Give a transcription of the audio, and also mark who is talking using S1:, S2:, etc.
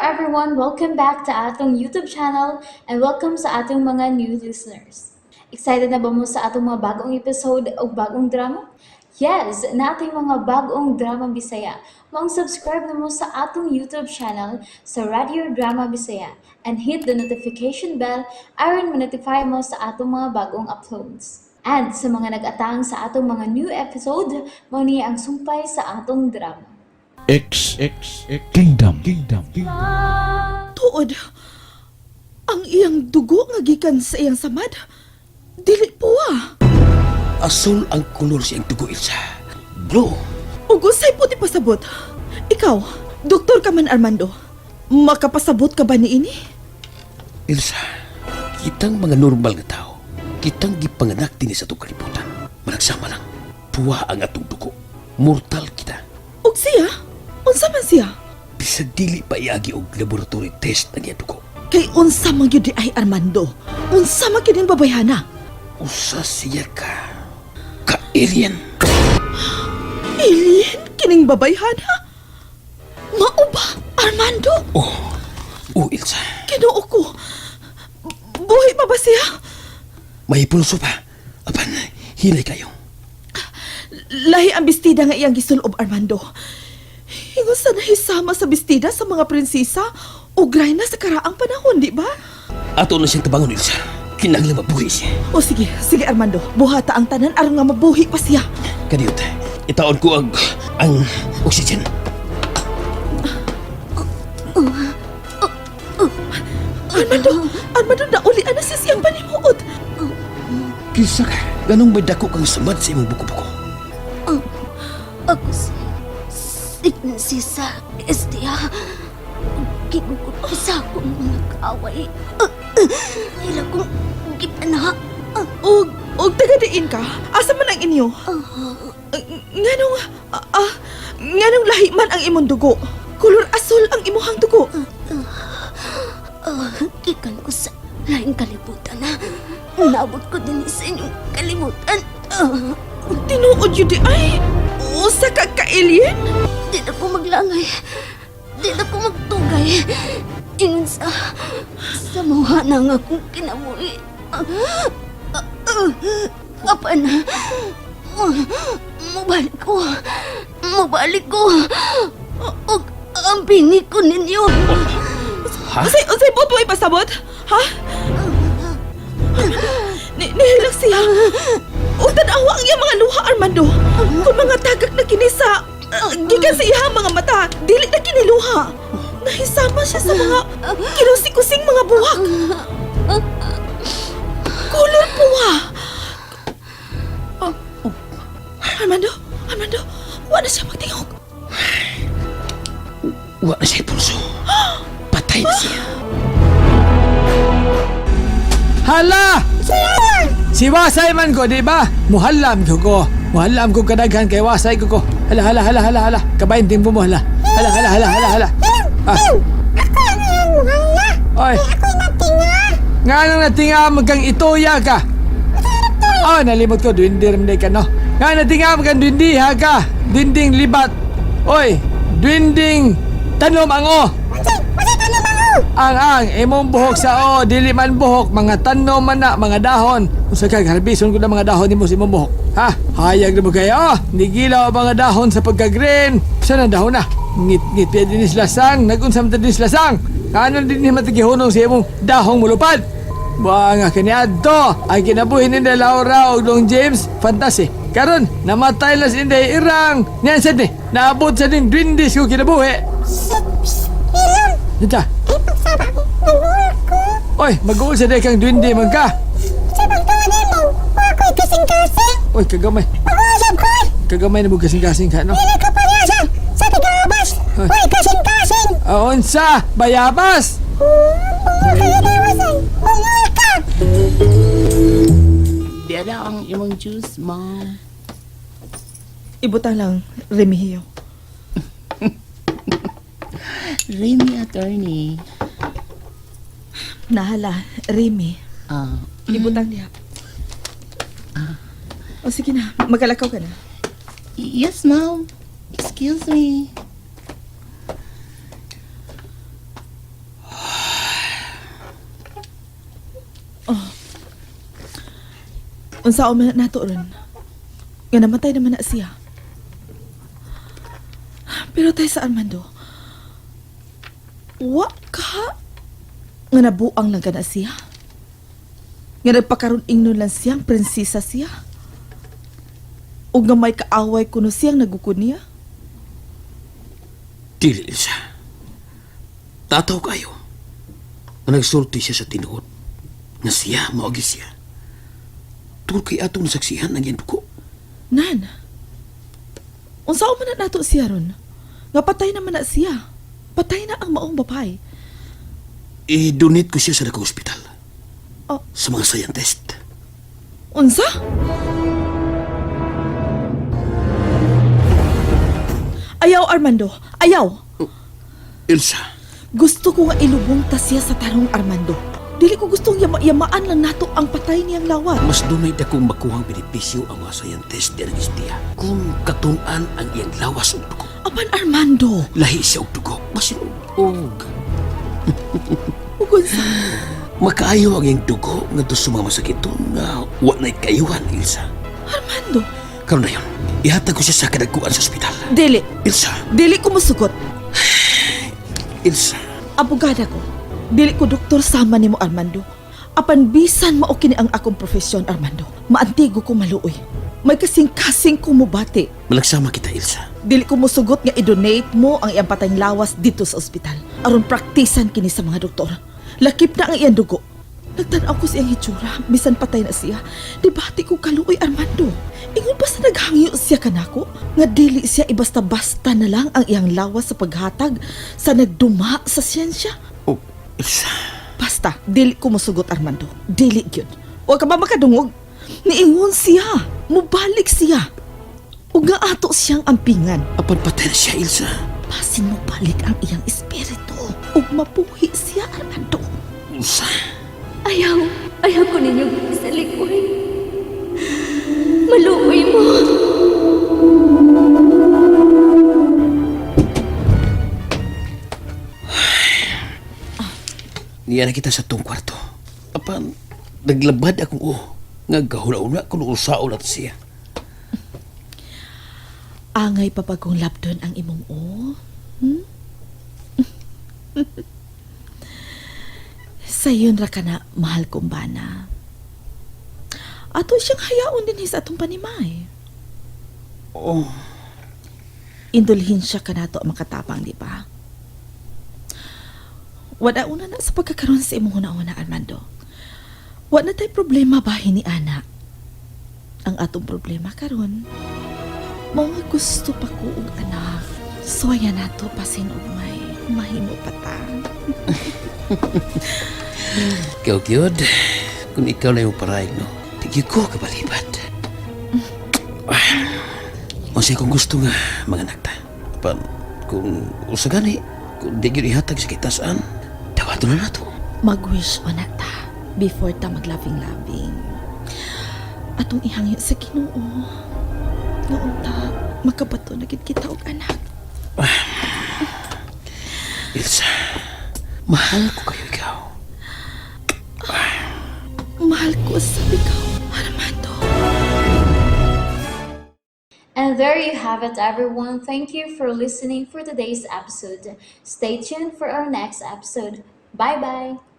S1: Everyone! Welcome back to atong YouTube channel and welcome sa atong mga new listeners. Excited na ba mo sa atong mga bagong episode o bagong drama? Yes, naa tay mga bagong drama Bisaya. Maong subscribe na mo sa atong YouTube channel sa Radio Drama Bisaya and hit the notification bell aron ma-notify mo sa atong mga bagong uploads. And sa mga nag-atang sa atong mga new episode, mao ni ang sumpay sa atong drama.
S2: X X X Kingdom Kingdom Kingdom.
S3: Tuod, ang iyang dugo nga gikan sa iyang samad, dili puwa.
S4: Asul ang kolor sa iyang dugo, Ilsa. Blue.
S3: Ug unsay buot ipasabot? Ikaw, doktor ka man, Armando. Makapasabot ka ba niini?
S4: Ilsa, kitang mga normal nga tao, kitang gipanganak dinhi sa atong kalibutan. Managsama lang, puwa ang atong dugo. Mortal kita.
S3: Ug siya? Unsa man siya?
S4: Bisag dili pa iagi og laboratory test ang iyang dugo.
S3: Kay unsa man gyud diay, Armando? Unsa man gyud ning babayhana?
S4: Usa siya ka alien.
S3: Alien kining babayhana? Mao ba, Armando?
S4: Oh, Ilsa.
S3: Ginoo ko. Buhi pa ba siya?
S4: May pulso pa. Apan, hinay kaayo.
S3: Lahi ang bestida nga iyang gisulob, Armando. Ingon sa nahisama sa bestida sa mga prinsesa o rayna sa karaang panahon, di ba?
S4: Ato na siyang tabangon, Ilsa. Kinahanglan mabuhi siya.
S3: O sige, sige, Armando. Buhata ang tanan aron nga mabuhi pa siya.
S4: Kadiyot, itaon ko ang oxygen.
S3: Armando, Armando, naulian na siya siyang panimuot.
S4: Kinsa ka? Nganong may dako kang samad sa imong buko-buko?
S5: Ako si Prinsesa Estia. Gigugod ko sa akong mga kaaway. Ila kong gipanaha.
S3: Og taga diin ka? Asa man ang inyo? Nganong lahi man ang imong dugo? Kolor asul ang imuhang dugo.
S5: Gikan ko sa laing kalibutan na. Naabot ko din sa inyong kalibutan.
S3: Tinuod gyud diay. Usa ka ka-alien?
S5: Di na ko maglangay. Di na ko magtugay. Ingon sa mga na nga akong kinabuhi. Apan, mubalik ko. Mubalik ko. Og ampingi ko ninyo.
S4: Ha?
S3: Unsay buot mo ipasabot? Ha? Nihilak siya. Ug tan-awa ang iyang mga luha, Armando. Kung mga tagak na kini sa gikan sa iyang mga mata, dili na kini luha. Nahisama siya sa mga kinusi-kusing mga buwak. Kolor puwa. Oh. Armando, Armando, wa na siya magtingog.
S4: Wa na siya pulso. Patay na siya.
S6: Hala! Si Wasay man ko, di ba? Muhalam ko ko. Muhalam ko kadaghan kay Wasay ko ko. Hala, hala, hala, hala, hala. Kabayin timpo mo, hala. Hala, hala, hala, hala, hala. Ah. Oy. Nga nang natinga mo kang ituya ka. Oh, nalimot ko, duwindi rin ka, no? Nga natinga mo kang duwindi, ha ka? Duwinding libat. Oy, duwinding tanom ang o. Ang imong buhok sa o, dili man buhok, mga tanom man na, mga dahon. Unsa ka harbison ko na mga dahon nimo sa imong buhok? Ha? Hayag na mo kayo? Nigilaw ang mga dahon sa pagka-green. Sa na dahon na? Ngit-ngit pa din lasang, nagunsa man din lasang. Ano din ni matigihunong sa imong dahong mulupad? Buang nga kaniadto ang kinabuhi ni Laura og Dong James fantasy. Karon namatay lang si Inday Irang. Niyan sad ni naabot sa ding dwindis ko kinabuhi. Dita. Oy, mag-uul sa kang dwindi man ka. Oy, kagamay. Kagamay na mo kasing-kasing ka, no? Oy. Ah, unsa? Bayabas!
S7: Dera ang imong juice, ma'am.
S3: Ibutang lang, Remigio.
S7: Remy, attorney.
S3: Nahala, Remy.
S7: Ah,
S3: Ibutang niya. O sige na, magalakaw ka na.
S7: Yes, ma'am. Excuse me.
S3: Unsaon man na nato ron? Nga namatay naman na siya. Pero tay sa Armando, wa ka nga nabuang lang ka na siya. Nga nagpakaroon ingnon lang siyang prinsesa siya. Ug nga may kaaway kuno siyang nagukod niya.
S4: Dili, Elsa. Tataw kayo. Nga nagsulti siya sa tinuod. Nga siya, maagi siya. Tungkol kay atong nasaksihan ang iyang dugo.
S3: Nan, unsaon man na nato siya ron? Nga patay naman na siya. Patay na ang maong babae.
S4: I-donate ko siya sa dakong ospital.
S3: Oh.
S4: Sa mga scientist.
S3: Unsa? Ayaw, Armando. Ayaw.
S4: Elsa,
S3: Gusto ko nga ilubong ta siya sa tarong, Armando. Dili ko gustong yamaan lang nato ang patay niyang lawat.
S4: Mas dunay dakong makuhang benepisyo ang mga scientist di ang istiya. Kung katun-an ang iyang lawas ug dugo.
S3: Apan, Armando.
S4: Lahi siya og dugo. Basin og.
S3: Ug unsa?
S4: Makaayo ang iyang dugo ngadto sa mga masakiton nga wa na'y kayuhan, Elsa.
S3: Armando.
S4: Karon na yun, ihatag ko siya sa kadagkuan sa ospital.
S3: Dili.
S4: Elsa,
S3: Dili ko musugot.
S4: Elsa,
S3: Abogada ko. Dili ko doktor sama nimo, Armando. Apan bisan mao kini ang akong profesyon, Armando. Maantigo ko maluoy. May kasing-kasing ko mubati.
S4: Malagsama kita, Elsa.
S3: Dili ko musugot nga i-donate mo ang iyang patayng lawas dito sa ospital. Aron praktisan kini sa mga doktor. Lakip na ang iyang dugo. Nagtan-aw ko sa iyang hitsura, bisan patay na siya. Dibati ko kaluoy, Armando. Ingon pa sa naghangyo siya kanako, nga dili siya ibasta-basta na lang ang iyang lawas sa paghatag sa nagduma sa siyensya.
S4: Oh, Elsa.
S3: Basta, dili ko musugot, Armando. Dili gyud. Wa ka ba makadungog? Niingon siya. Mubalik siya. Ug nga ato siyang ampingan.
S4: Apan patay na siya, Elsa.
S3: Basin mo balik ang iyang espiritu. Ug mapuhi siya, Armando.
S4: Elsa.
S5: Ayaw, ayaw ko ninyong isalikoy. Maluoy mo.
S4: Niya na kita sa tong kwarto. Apan, naglabad akong oh. Nga gahula-ula kung usaol at siya.
S3: Angay papagong labdon ang imong o. Hmm? Sayon ra ka na, mahal kong bana. Ato siyang hayaon din sa atong panimay.
S4: Oh.
S3: Indulhin siya kanato ang makatabang, di ba? Wala una na sa pagkakaroon sa imong una-una, Armando. Wa na tay problema ba ni Ana? Ang atong problema karon, mao nga gusto pa ko og anak. Suwaya nato pasin og may mahimo pa ta.
S4: Ikaw, gyud. Kung ikaw na yung paraig, no? Tigyo ko kabalibat. Unsay kung gusto nga, mga anak ta. Apan, kung usa gani, kung di gyud ihatag sa kitasan, dawato na nato.
S3: Mag-wish ona ta before ta maglaving-laving. Atong ihangyo sa Ginoo. Nga unta makabato na gid kita og anak.
S4: Ilsa, mahal ko kayo ikaw.
S3: Mahal ko sa ikaw, Armando.
S1: And there you have it, everyone. Thank you for listening for today's episode. Stay tuned for our next episode. Bye bye.